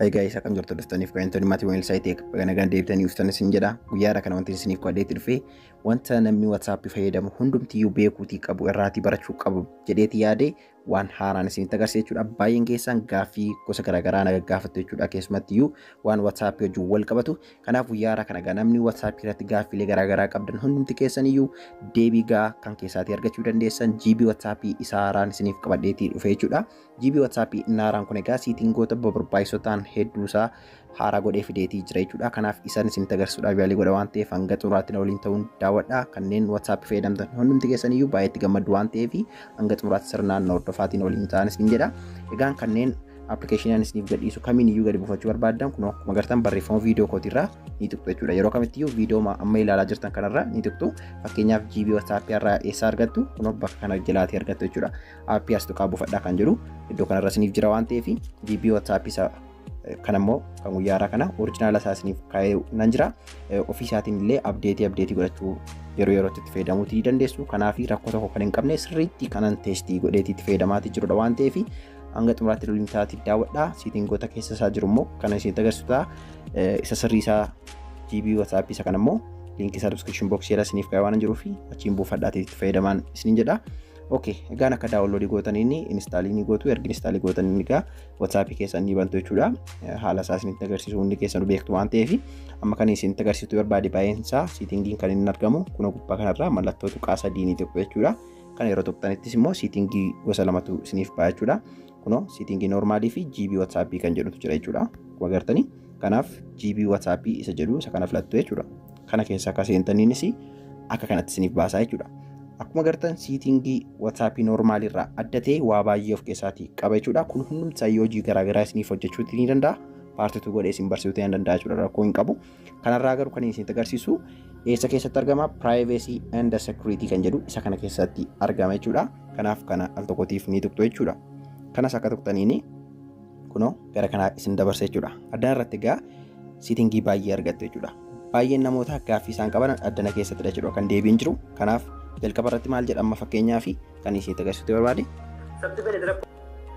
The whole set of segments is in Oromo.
Hi guys, akkam jirtu? Dhuftaniif kan wantoonni maatii website baga nagaan deebitanii dhuftan isin jedha. Guyyaadha kana wanti isiniif qo'adheetti dhufe, wanta namni WhatsApp fayyadamu hundumtiyyuu beekuutii qabu, irraatii barachuu qabu jedheeti yaade, waan haaraan isinitti agarsiisa jechuudha. Baay'een keessan gaaffii gosa garaagaraa na gaggaafattu jechuudha. Keessumattiyyuu waan WhatsApp wajjin wal qabatu. Kanaaf guyyaadha kana egaa namni WhatsApp irratti gaaffiilee garaagaraa qabdan hundumti keessaniyyuu deebii gaa kan keessaatii argachuu dandeessan GB WhatsApp isa haaraan isiniif qabadheetii dhufe jechuudha. GB WhatsApp inni haaraan kun egaa settingoota barbaachisoo ta'an hedduusaa haaraa godhee fideetii jira jechuudha. Kanaaf isaan isinitti agarsiisuudhaaf yaalii godha waan ta'eef, hanga xumuraatti na waliin ta'uun daawwadha. Kanneen WhatsApp fayyadamtan hundumti keessaniyyuu baay'ee itti gammaddu waan ta'eef, hanga xumuraatti sirnaan na hordofaatiin waliin ta'an isin jedha. Egaan kanneen appilikeeshinii isiniif gadhiisu kamiin iyyuu gadi buufachuu barbaaddan, kun akkuma agartan barreeffama viidiyoo kootiirraa ni tuqxu jechuudha. Yeroo kamittiyyuu viidiyoo amma ilaalaa jirtan kanarraa ni tuqxu. Fakkeenyaaf GB WhatsApp irraa eessaa argattu? Kun bakka kana jalaatii argattu jechuudha. Aappii as tuqaa buufadhaa kan jedhu iddoo kanarra isiniif jira waan ta'eef, GB WhatsApp isa kan ammoo kan guyyaa haaraa kana original isaa isiniif kaa'ee nan jira. Ofii isaatiin illee update godhachuu yeroo yerootti itti fayyadamuutii dandeessu. Kanaaf rakkoo tokko kan hin qabne, sirriitti kanan test godheetii itti fayyadamaatii jirudha waan ta'eef, hanga xumuraatti waliin ta'aatii daawwadhaa. Settingoota keessa isaa jiru immoo kana isinitti agarsiisu ta'a. Isa sirrii isaa GB WhatsApp isa kana immoo liinkii isaa description box jala isiniif kaa'ee waan jiruu fi achiin buufadhaatii itti fayyadamaan isiniin jedha. Okay, egaan akka download gootaniin install ni gootu. Erga install gootaniin egaa WhatsApp keessan ni bantu jechuudha. Haala isaa isinitti agarsiisu hundi keessan beektu waan ta'eef, amma kan isinitti agarsiisu barbaade baay'een isaa settingiin kan inni argamu kuna gubbaa kanarraa mallattoo tuqaa sadii ni tuqu jechuudha. Kana yeroo tuqxanittis immoo setting gosa lamatu isiniif ba'a jechuudha. Kunoo setting normal fi GB WhatsApp kan jedhutu jira jechuudha. Akkuma agartanii, kanaaf GB WhatsApp isa jedhu isa kana filattu jechuudha. Kana keessa akka seentaniinis akka kanatti isiniif baasaa jechuudha. Akkuma agartan setting WhatsApp normal irraa adda ta'e waa baay'ee of keessaatii qaba jechuudha. Kun hundumti isaa hojii garaagaraa isiniif hojjechuu ni danda'a. Part 2 godhee isin barsiisuu ni danda'a jechuudha, rakkoo hin qabu. Kanarraa garuu kan isinitti agarsiisu eessa keessatti argama? Privacy and security kan jedhu isa kana keessatti argama jechuudha. Kanaaf kana al tokkotiif ni tuqxu jechuudha. Kanas akka tuqxaniini kunoo gara kanaa isin dabarsa jechuudha. Addana irratti egaa setting baay'ee argattu jechuudha. Baay'een namoota gaaffii isaan qaban addana keessattidha jechuudha kan deebiin jiru. Kanaaf jalqaba irratti maal jedhama? Fakkeenyaa fi kan isinitti agarsiisuu barbaade.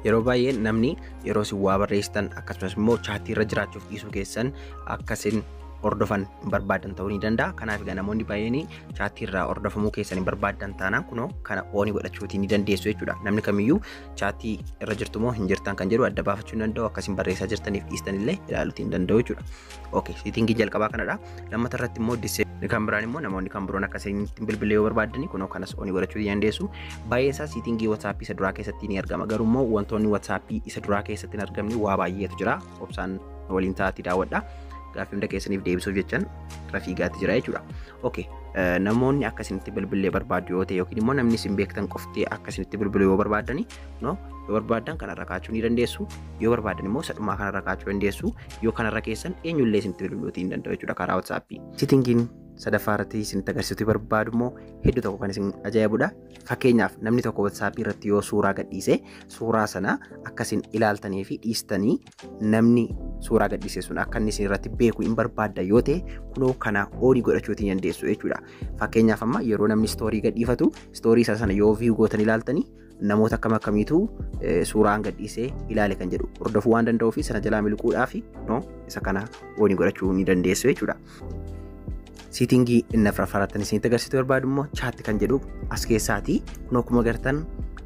Yeroo baay'ee namni yeroo isin waa barreessitan, akkasumas immoo chat irra jiraachuuf dhiisuu keessan akkasin hordofan hin barbaadan ta'uu ni danda'a. Kanaaf egaa namoonni baay'een chat irraa hordofamuu keessan hin barbaadan taanaan, kunoo kana on godhachuutii ni dandeessu jechuudha. Namni kamiyyuu chat irra jirtu moo hin jirtan kan jedhu adda baafachuu hin danda'u, akkasiin barreessaa jirtaniif dhiistan illee ilaaluutii hin danda'u jechuudha. Okay, setting jalqabaa kanadha. Lammata irratti immoo disee kan biraan immoo namoonni kan biroon akka isinitti bilbilee yoo barbaadani, kunoo kanas on godhachuu ni dandeessu. Baay'een isaa setting WhatsApp isa duraa keessatti ni argama. Garuu immoo wantoonni WhatsApp isa duraa keessatti hin argamne waa baay'eetu jira. Obsaan waliin ta'aatii daawwadha. Gaaffii hunda keessaniif deebisuuf jechan rafiigaatti jira jechuudha. Okay, namoonni akka isinitti bilbilee barbaadu yoo ta'e, yookiin immoo namni isin beektan qoftee akka isinitti bilbilu yoo barbaadani, no, yoo barbaadan kanarra kaachuu ni dandeessu. Yoo barbaadan immoo sadhumaa kanarra kaachuu dandeessu. Yoo kanarra keessan eenyullee isinitti bilbiluutii hin danda'u jechuudha karaa WhatsApp. Settingiin sadaffaa irratti isinitti agarsiisuu barbaadu immoo hedduu tokko kan isin ajaa'ibudha. Fakkeenyaaf namni tokko WhatsApp irratti yoo suuraa gadhiise, suuraa sana akka isin ilaaltanii fi dhiistanii namni suuraa gadhiise sun akka inni isin irratti beeku hin barbaadda yoo ta'e, kunoo kana on godhachuutii dandeessu jechuudha. Fakkeenyaaf amma yeroo namni story gadhiifatu, story isaa sana yoo view gootan ilaaltanii, namoota akkam akkamiitu suuraan gadhiisee ilaale kan jedhu hordofuu waan danda'uu fi sana jalaa miliquudhaaf, no, isa kana on godhachuu ni dandeessu jechuudha. Setting inni afuraffaatti isinitti agarsiisuu barbaadu immoo chat kan jedhu as keessaati. Kun akkuma agartan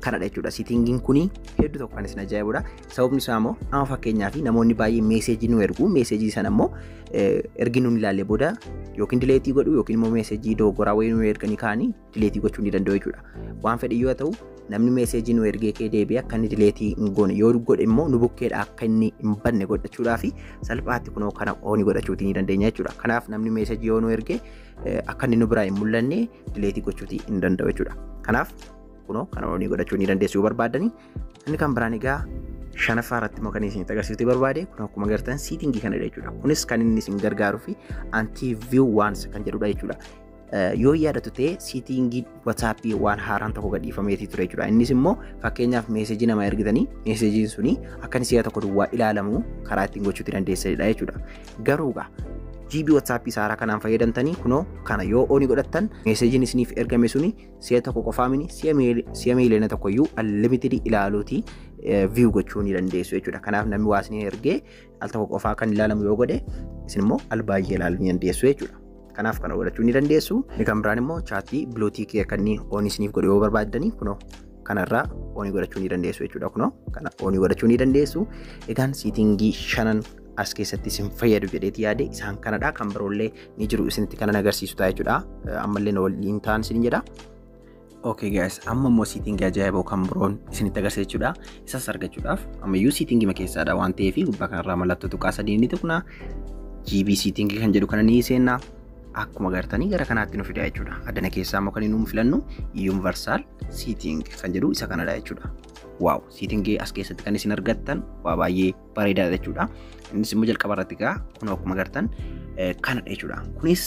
kanadha jechuudha. Settingiin kuni hedduu tokko kan isin ajaa'ibudha. Sababni isaa immoo amma fakkeenyaaf namoonni baay'een message nu ergu. Message sana immoo ergi nuun ilaalle booda yookiin delete godhu, yookiin immoo message dogoggoraa wayii nu erganii kaanii delete gochuu ni danda'u jechuudha. Waan fedhe yoo ta'u, namni message nu ergee kee deebi'ee akka inni delete hin goone, yoo godhe immoo nu bukkeedha akka inni hin banne godhachuudhaa fi salphaatti kunoo kana on godhachuutii ni dandeenya jechuudha. Kanaaf namni message yoo nu erge akka inni nu biraa hin mul'anne delete gochuutii hin danda'u jechuudha. Kanaaf kunoo kana on godhachuu ni dandeessu yoo barbaadani. Inni kan biraan egaa shanaffaa irratti immoo kan isinitti agarsiisuu barbaade kun akkuma agartan setting kanadha jechuudha. Kunis kan inni isin gargaaruu fi anti view once kan jedhudha jechuudha. Yoo yaadatu ta'e, setting WhatsApp waan haaraan tokko gadhiifameetii ture jechuudha. Innis immoo fakkeenyaaf message nama ergitanii, messageiin suni akka inni si'a tokko duwwaa ilaalamu karaa ittiin gochuutti dandeessanidha jechuudha. Garuu egaa GB WhatsApp isaa kanaan fayyadamtanii kunoo kana yoo on godhattan meeseejiin isiniif ergame suni si'a tokko qofaa mini si'a miiliyoona tokkoyyuu unlimited ilaaluuti view gochuu ni dandeessu jechuudha. Kanaaf namni waa isinii ergee al tokko qofaa kan ilaalamu yoo godhe isin immoo al baay'ee ilaaluu ni dandeessu jechuudha. Kanaaf kana godhachuu ni dandeessu. Inni kan biraan immoo chaatii blue tick akka inni on isiniif godhu yoo barbaaddanii kunoo kanarraa on godhachuu ni dandeessu jechuudha. Kunoo kana on godhachuu ni dandeessu. Egaan setting shanan as keessatti isin fayyadu jedheeti yaade isaan kanadha. Kan biroollee ni jiru isinitti kanan agarsiisu ta'a jechuudha. Ammallee na waliin ta'an isin jedha. Okay guys, amma immoo setting ajaa'iboo kan biroon isinitti agarsiisa jechuudha. Isas argachuudhaaf ammayyuu setting keessaadha waan ta'eef gubbaa kanarraa mallattoo tuqaa sadii ni tuqna. GB setting kan jedhu kana ni seenna. Akkuma agartanii gara kanaatti nu fida jechuudha. Addana keessaa immoo kan inni filannu Universal Setting kan jedhu isa kanadha jechuudha. Wow, setting as keessatti kan isin argattan waa baay'ee bareedaadha jechuudha. Innis immoo jalqaba irratti egaa kun akkuma agartan kanadha jechuudha. Kunis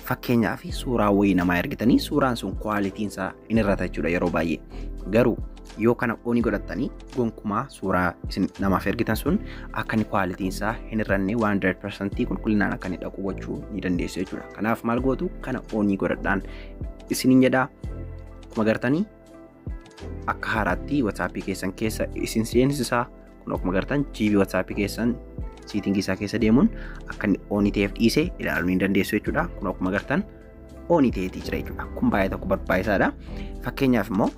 fakkeenyaaf suuraa wayii namaa ergitanii suuraan sun qualityn isaa in irrata jechuudha yeroo baay'ee. Garuu yoo kana on godhattanii gonkumaa suuraa isin namaaf ergitan sun akka inni qualityn isaa hin irranne 100% qulqullinaan akka inni dhaqu gochuu ni dandeessu jechuudha. Kanaaf maal gootu kana on godhadhaan isiniin jedhaa. Akkuma agartanii akka haaraatti WhatsApp keessan keessa isin seensisaa. Kun akkuma agartan GB WhatsApp keessan setting isaa keessa deemuun akka inni on ta'eef dhiise ilaaluu ni dandeessu jechuudha. Kun akkuma agartan on ta'eetii jira jechuudha. Kun baay'ee tokko barbaachisaadha. Fakkeenyaaf immoo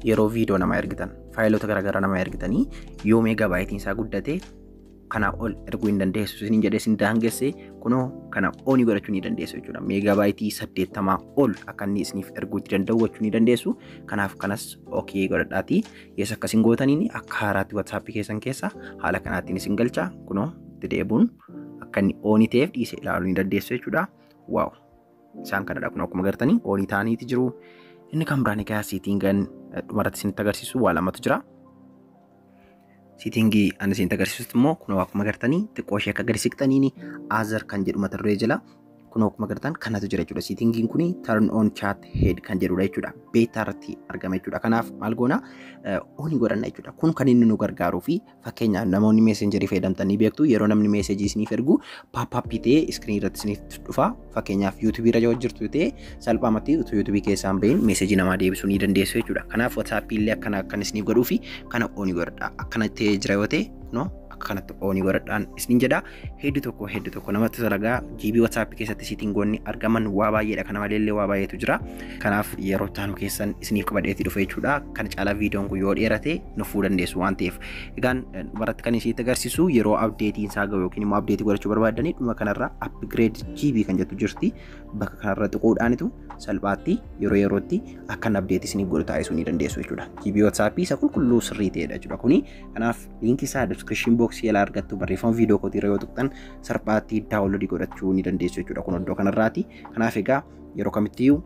yeroo viidiyoo namaa ergitan, faayilota garaagaraa namaa ergitanii yoo megabyteiin isaa guddate kanaa ol erguu hin dandeessu isiniin jedhee isin daangesse kunoo kana on godhachuu ni dandeessu jechuudha. Megabyte 80 ol akka inni isiniif erguutti danda'u gochuu ni dandeessu. Kanaaf kanas okay godhadhaati. Yes akkasiin gootaniin akka haaraatti WhatsApp keessan keessa haala kanaatiin isin galcha. Kunoo itti deebuun akka inni on ta'eef dhiise ilaaluu ni dandeessu jechuudha. Wow! Isaan kanadha kun akkuma agartanii on ta'aniiti jiru. Inni kan biraan egaa settingan dhumarratti isinitti agarsiisu waa lamatu jira. Setting ani isinitti agarsiisutti immoo kunoo akkuma agartanii xiqqoo ishee akka gadi siqxaniin Other kan jedhu mata duree jala kunoo akkuma agartan kanatu jira jechuudha. Settingiin kuni turn on chat head kan jedhudha jechuudha. Beta irratti argama jechuudha. Kanaaf maal goona on godhanna jechuudha. Kun kan inni nu gargaaruu fi fakkeenyaaf namoonni Messenger fayyadamtan ni beektu yeroo namni message isiniif ergu pop-up ta'ee screen irratti isiniif dhufa. Fakkeenyaaf YouTube irra yoo jirtu ta'e salphaamatti utuu YouTube keessaan bahin message namaa deebisuu ni dandeessu jechuudha. Kanaaf WhatsApp illee akkana akkan isiniif godhuu fi kana on godhadha. Akkana ta'ee jira yoo ta'e kunoo akka kanatti on godhadhaan isiniin jedha. Hedduu tokko namatti tola. GB WhatsApp keessatti settingoonni argaman waa baay'eedha. Kana maleellee waa baay'eetu jira. Kanaaf yeroo taanu keessan isiniif qabadheetii dhufe jechuudha. Kana caalaa viidiyoon kun yoo dheerate nufuu dandeessu waan ta'eef. Egaan baratti kan isinitti agarsiisu yeroo updateiin isaa gahu yookiin immoo update godhachuu barbaadanii dhuma kanarra upgrade GB kan jettu jirti. Bakka kanarra tuquudhaanitu salphaatti yeroo yerootti akkan update isiniif godhu taasisuu ni dandeessu jechuudha. GB WhatsApp isa qulqulluu sirrii ta'edha jechuudha kuni. Kanaaf link isaa description box jalaa argattu, barreeffama viidiyoo kootii irra yoo tuqxan salphaatti download godhachuu ni dandeessu jechuudha kun iddoo kanarraati. Kanaaf egaa yeroo kamittiyyuu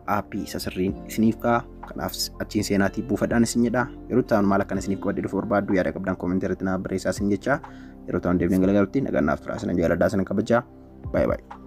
app isa sirriin isiniif ka'a. Kanaaf achiin seenaatii buufadhaan isin jedha. Yeroo ta'an maal akkan isiniif qabadhee dhufu barbaaddu yaada qabdan comment irratti naaf barreessaa isin jecha. Yeroo ta'an deebinee galagalutti nagaan naaf turaa, isin jaaladhaa, isin kabajaa. Baay'ee baay'ee.